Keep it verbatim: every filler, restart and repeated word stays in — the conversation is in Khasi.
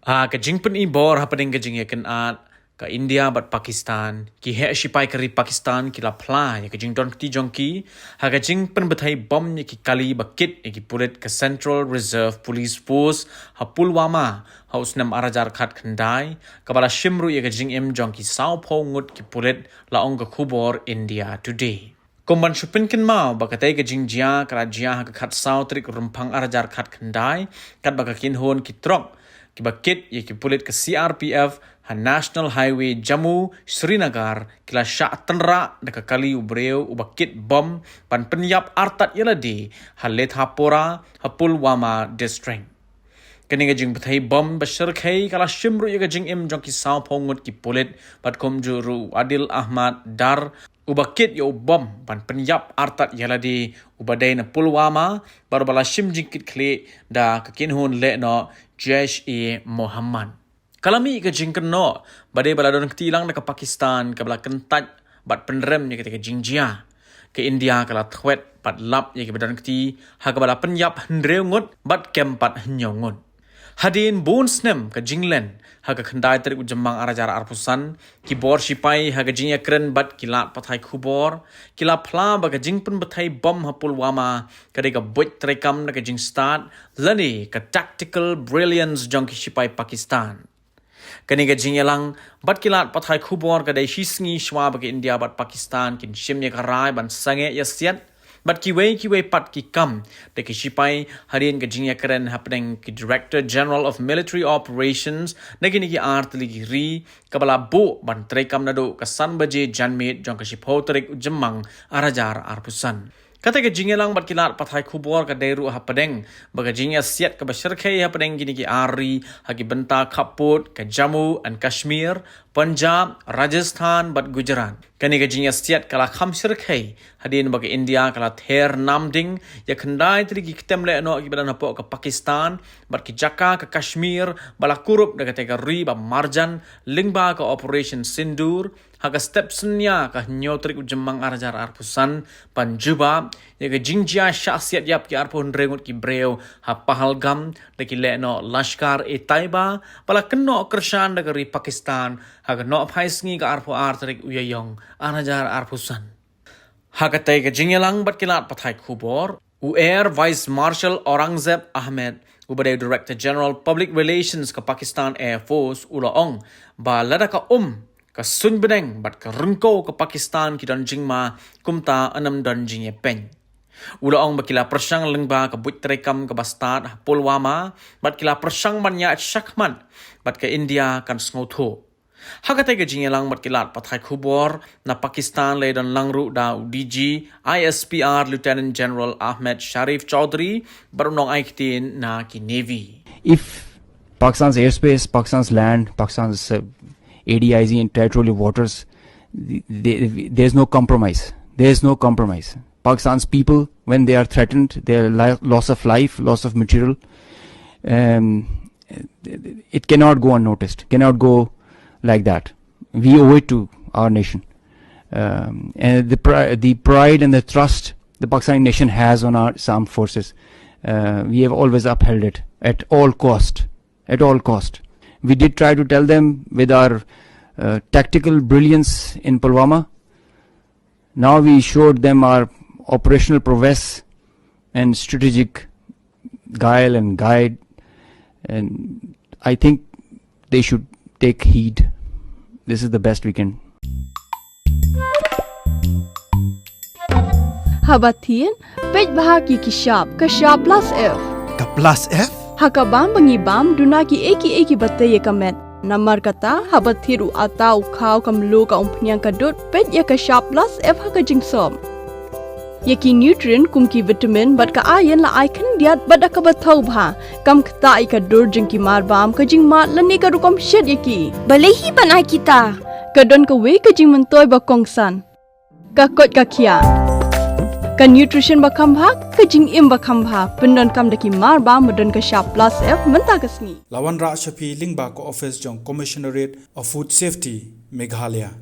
Ha ka jingpyni bor hapdeng ka jingïakynad, ka India bad Pakistan, ki heh shipai ka ri Pakistan ki la phla ïa ka jingdonkti jong ki ha ka jingpynbthei bom ïa ki kali ba kit ïa ki pulit ka Central Reserve Police Force ha Pulwama ha u snem ar hajar khatkhyndai, kaba la shim ruh ïa ka jingim jong ki sawphew ngut ki pulit, la ong ka khubor India Today. Kum ban shu pynkynmaw ba katei ka jingjia ka la jia ha ka khatsaw tarik Rymphang ar hajar khatkhyndai, katba ka kynhun ki trok kiba kit ïa ki pulit ka C R P F ha National Highway Jammu Srinagar ki la shah tynrah da ka kali u briew uba kit bom ban pynïap artat ïalade ha Lethapora ha Pulwama District. Kane ka jingbthei bom ba shyrkhei ka la shim ruh ïa ka jingim jong ki sawphew ngut ki pulit, bad kumjuh ruh u Adil Ahmad Dar, uba kit ïa u bom ban pynïap artat ïalade, uba dei na Pulwama, bad uba la shim jingkitkhlieh da ka kynhun lehnoh Jaish-e-Mohammed. Ka la mih ka jingkynnoh ba dei ba la donkti lang da ka Pakistan kaba la kyntait bad pynrem ïa katei ka jingjia. Ka India ka la thwet bad lap ïa kiba donkti ha kaba la pynïap hynriew ngut bad kem pat hynñiew ngut. Hadien bun snem ka jinglen, ha ka khyndai tarik u Jymmang ar hajar arphew san, ki bor shipai ha ka jingïakren bad ki lad pathai khubor ki la phla ba ka jingpynbthei bom ha Pulwama ka dei ka buit treikam da ka jingstad lane ka tactical brilliance jong ki shipai Pakistan. Kane ka jingïalang bad ki lad pathai khubor ka dei shisngi shwa ba ka India bad Pakistan kin shim ïa ka rai ban sangeh ïasiat bad kiwei kiwei pat ki kam da ki shipai, hadien ka jingïakren hapdeng ki Director General of Military Operations na kine ki ar tylli ki ri, kaba la buh ban treikam naduh ka san baje janmiet jong ka shiphew tarik u Jymmang ar hajar arphew san. Katei ka jingïalang bad ki lad pathai khubor ka dei ruh hapdeng ba ka jingïasiat kaba shyrkhei hapdeng kine ki ar ri ha ki bynta khappud ka Jammu and Kashmir, Punjab, Rajasthan bad Gujarat. Kane ka jingïasiat ka la kham shyrkhei hadien ba ka India ka la ther namding ïa khyndai tylli ki ktem lehnoh kiba don hapoh ka Pakistan bad ki jaka ka Kashmir ba la kurup da katei ka ri ba marjan lyngba ka Operation Sindoor, ha ka step synñia ka hynñiew tarik u Jymmang ar hajar arphew san, ban jubab ïa ka jingjia shah siat ïap ki arphew hynriew ngut ki briew ha Pahalgam da ki lehnoh Lashkar-e-Taiba, ba la kynnoh kyrshan da ka ri Pakistan ha ka nohphai sngi ka arphew ar tarik u Ïaïong ar hajar arphew san. Ha katei ka jingïalang bad ki lad pathai khubor, u Air Vice Marshal Aurangzeb Ahmed, uba dei Director General Public Relations ka Pakistan Air Force, u la ong ba lada ka um, ka suiñbneng bad ka ryngkew ka Pakistan ki don jingma, kumta ym don jingïapeiñ. U la ong ba ki la pyrshang lyngba ka buit treikam kaba stad ha Pulwama bad ki la pyrshang ban ïaid shakhmat bad ka India kan sngewthuh. Ha katei ka jingïalang bad ki lad pathai khubor, na Pakistan la ïadon lang ruh da u D G I S P R Lieutenant General Ahmed Sharif Chaudhry bad u nongai ktien na ki Navy. If Pakistan's airspace, Pakistan's land, Pakistan's uh, A D I Z and territorial waters, they, there's no compromise. There's no compromise. Pakistan's people, when they are threatened, their li- loss of life, loss of material, um, it cannot go unnoticed, cannot go like that. We owe it to our nation. Um, and the, pri- the pride and the trust the Pakistani nation has on our armed forces, uh, we have always upheld it at all cost, at all cost. We did try to tell them with our uh, tactical brilliance in Pulwama. Now we showed them our operational prowess and strategic guile and guide. And I think they should take heed. This is the best we can. Haba thied, peit bha ki ki shap, ka shap plus F. Ka plus F? Ha ka bam ba ngi bam, duna ki ei ki ei kiba tei ïa ka met. Namar kata, haba thied u atta u khaw ka mluh ka umphniang ka dud, peit ïa ka shap plus F ha ka jingsop. Ïa ki nutrient kum ki vitamin bad ka iron la ai khyndiat bad da kaba thaw bha. Kam ktah ïa ka dur jong ki marbam, ka jingmad lane ka rukom shet ïa ki. Balei hi ban ai kita? Ka don kawei ka jingmyntoi ba kongsan. Ka koit ka khiah. Ka nutrition ba kham bha, ka jingim ba kham bha. Pyndonkam da ki marbam ba don ka shap plus F mynta ka sngi. La wanrah sha phi lyngba ka office jong Commissionerate of Food Safety, Meghalaya.